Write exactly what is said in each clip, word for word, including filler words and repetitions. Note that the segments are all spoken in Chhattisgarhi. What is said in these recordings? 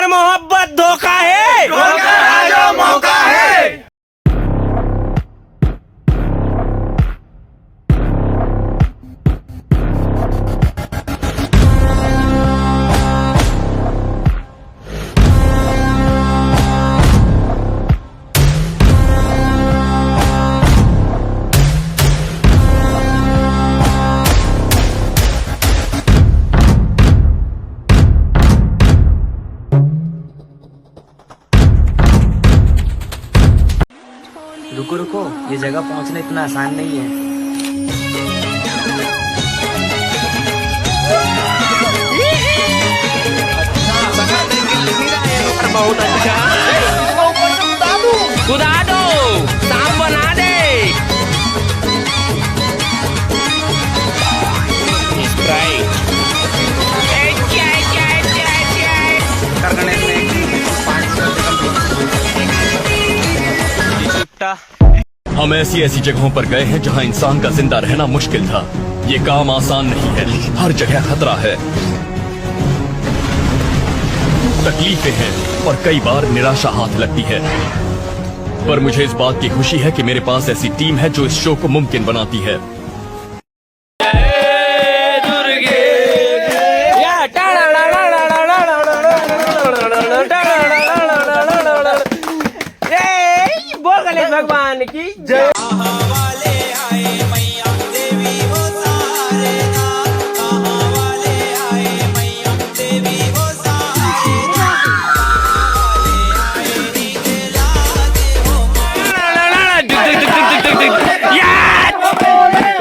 मोहब्बत धोखा है। ढोलकर आ जाओ, मौका है। रुको, रुको, ये जगह पहुंचना इतना आसान नहीं है। अच्छा, सगा देख के लगी रहा है, बहुत अच्छा। इसको ऊपर से कूदा दूं? कूदा दो, सांप बना दे। Sprite। ए, चाय, चाय, चाय, चाय। कर गणेश ने पाँच सौ से कम। हम ऐसी ऐसी जगहों पर गए हैं, जहां इंसान का जिंदा रहना मुश्किल था। ये काम आसान नहीं है, हर जगह खतरा है, तकलीफें हैं और कई बार निराशा हाथ लगती है। पर मुझे इस बात की खुशी है कि मेरे पास ऐसी टीम है, जो इस शो को मुमकिन बनाती है। ए, बोल गणेश भगवान की जय।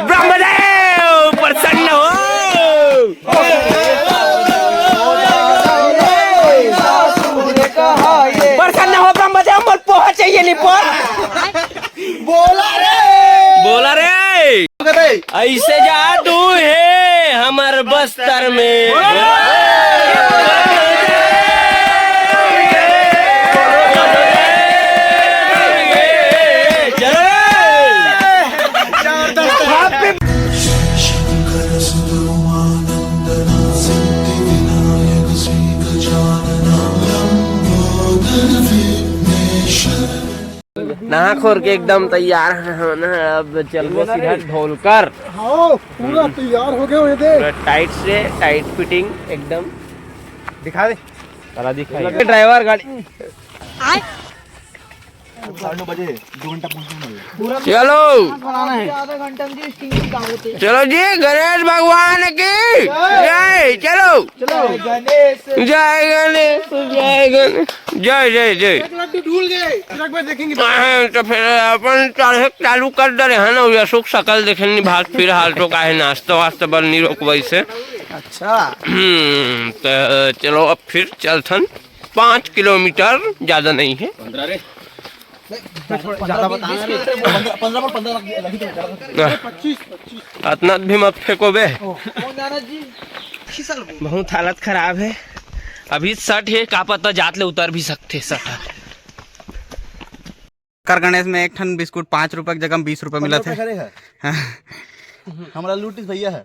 ब्रह्मदेव प्रसन्न हो। प्रसन्न हो ब्रह्मदेव, मोर पोहा चाहिए, नहीं पोहा। बोला रे। बोला रे। ऐसे जादू है हमर बस्तर में। चलो। नहा खोर के एकदम तैयार है ना, अब चलबो सीधा ढोलकर। हाँ, पूरा तैयार हो गए हो, ये देख। पूरा टाइट से टाइट फिटिंग एकदम। दिखा दे। करा दिखा। ड्राइवर गाड़ी। साढ़े नौ बजे, दो घंटा पहुंचने वाला है। चलो। आधा घंटा में जी स्टिंग की दावत है। चलो जी, गणेश भगवान की जय। चलो। चलो। जय गणेश, जय गणेश, जय, जय, जय। एक लड्डू ढूल गए, फिर एक बार देखेंगे। हाँ, तो फिर अपन चढ़े चालू कर दे रहे हैं ना, ये सुख सकल देखे नहीं, भात फिर हाल तो काहे नाश्ता वास्ता बन नहीं रोकवाई से। अच्छा। हम्म, तो चलो अब फिर चलथन। पाँच किलोमीटर, ज्यादा नहीं है। ज्यादा बता रहे हैं। पन्द्रह पर पन्द्रह लगी तो ज्यादा। अतना भी मत फेंको बे। बहुत हालत खराब है। अभी सट है, का पता जात ले उतर भी सकते सट। कर गणेश में एक ठन बिस्कुट पाँच रुपए की जगह में बीस रुपए मिला था। पन्द्रह रुपए खड़े है। हाँ। हमारा लूटिस भैया है।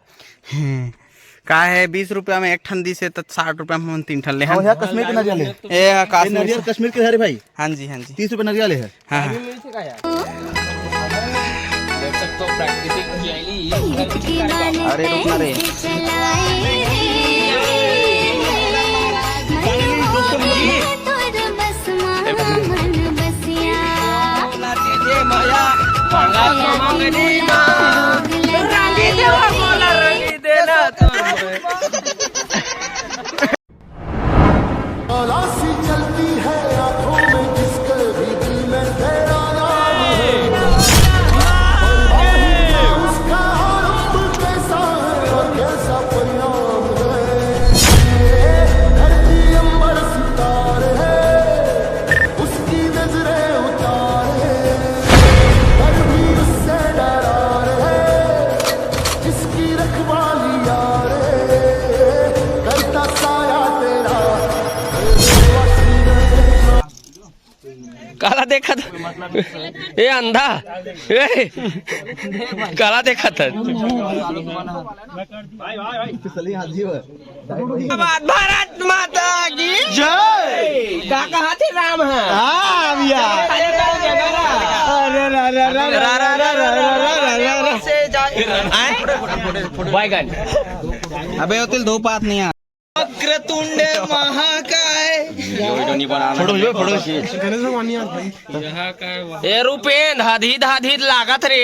का है, बीस रुपया में एक ठन दिस हे, त साठ रुपया में हम तीन ठन ले हन। हाँ, कश्मीर के नरियल है। ए, हाँ, ये कश्मीर नरियल से। कश्मीर के हरे भाई। हाँ जी, हाँ जी। तीस रुपया नरियल है। हाँ, हाँ। अरे रुक ना रे। तलाशी चलती है आंखों में, जिसके भी दिल में तेरा नाम है। और उसका आरंभ कैसा है और कैसा परिणाम है। धरती अंबर सितारे हैं, उसकी नजरें उतारे, पर भी उससे डरा रहे, जिसकी रखवाली यारे, करता साया तेरा। काला देखत, ए अंधा, ए काला देखत। भारत माता की जय। हाँ भैया। अरे रा रा रा रा रा रा रा रा रा रा। बैगन। अबे होतिल धूप आत नहीं आ। वक्रतुंड महाकाय। ए रूपेन, हदही हदही लागत रे।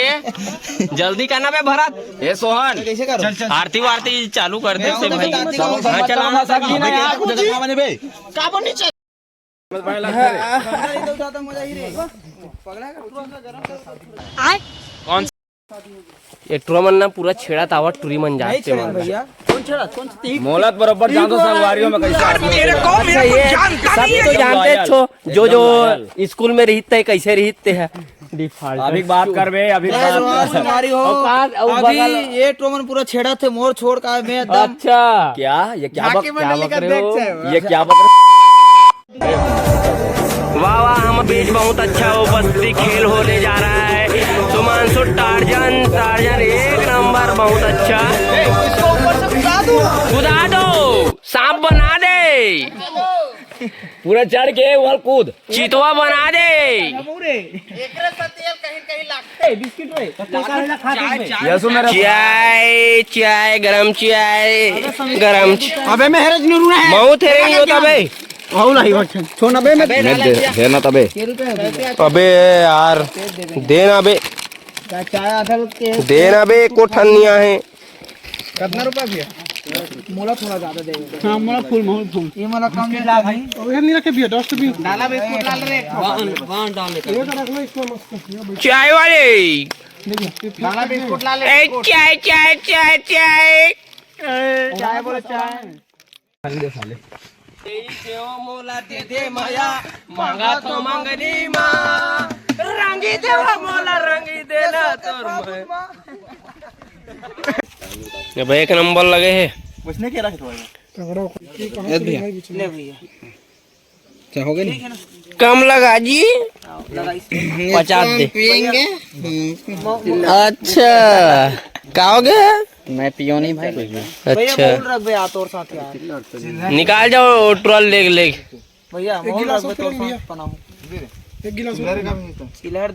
जल्दी करना बे भरत। ए सोहन, आरती वारती चालू कर दे से भाई। हाँ, चला। कौन? ये टुरा मन ना पूरा छेड़ा तावा, टुरी मन जाते मन। मोला तो बरोबर जान दो संगवारियों में कैसे आदमी होते हैं। अच्छा, ये सब तो जानते छो, जो जो स्कूल में रहते हैं, कैसे रहते हैं। डिफॉल्ट। अभी बात करबे, अभी बात कर। हमारी हो। औकात, औ अभी बगल। ये टोमन पूरा छेड़ा थे मोर छोड़ का मैं एकदम। अच्छा। क्या? ये क्या बक झांकी में लेकर देख से। ये क्या बक वाह वाह, हम बीच बहुत अच्छा उपस्थिति खेल होने जा रहा है। सुमांशु टार्जन, टार्जन एक नंबर, बहुत अच्छा। इसको ऊपर से कूदा दूं। कूदा दो, सांप बना दे, पूरा चढ़ के वहाँ कूद। चितवा बना दे। यसु मेरा चाय, चाय, गरम चाय, गरम चाय। अबे मैं हेरज नुरू है। बहुत हेरेंगे होता बे। हो नहीं बच्चन। छोड़ ना बे मैं। मैं दे, है ना तबे। अबे यार, देना बे, चाय आधा लोग के। देना बे, एको ठन नहीं आहे। कितना रुपया भैया? मोला थोड़ा ज्यादा दे। हाँ, मोला फुल, मोला फुल। ये मोला कम नहीं ला भाई। ये नहीं रखे भैया, डस्टबिन। डाला बिस्कुट डाल रे। ये तो रख लो, इसको मस्त। ये बैठ। चाय वाले, डाला बिस्कुट डाल रे। ए, चाय, चाय, चाय, चाय। चाय बोले चाय। देव मोला दे दे माया, मांगा तो मंगनी मा, रंगी देवा मोला रंगी देना तोर मैं। ये भाई एक नंबर लगे है। ले भैया। कम लगा जी, पचास दे। अच्छा, का हो गया? मैं पियो नहीं भाई। अच्छा, रख बे आ तोर साथ यार। निकाल जाओ ट्रॉल लेग लेग। भैया मोहन रख बे तोर साथ पनाऊ। एक गिलास और। चिलहर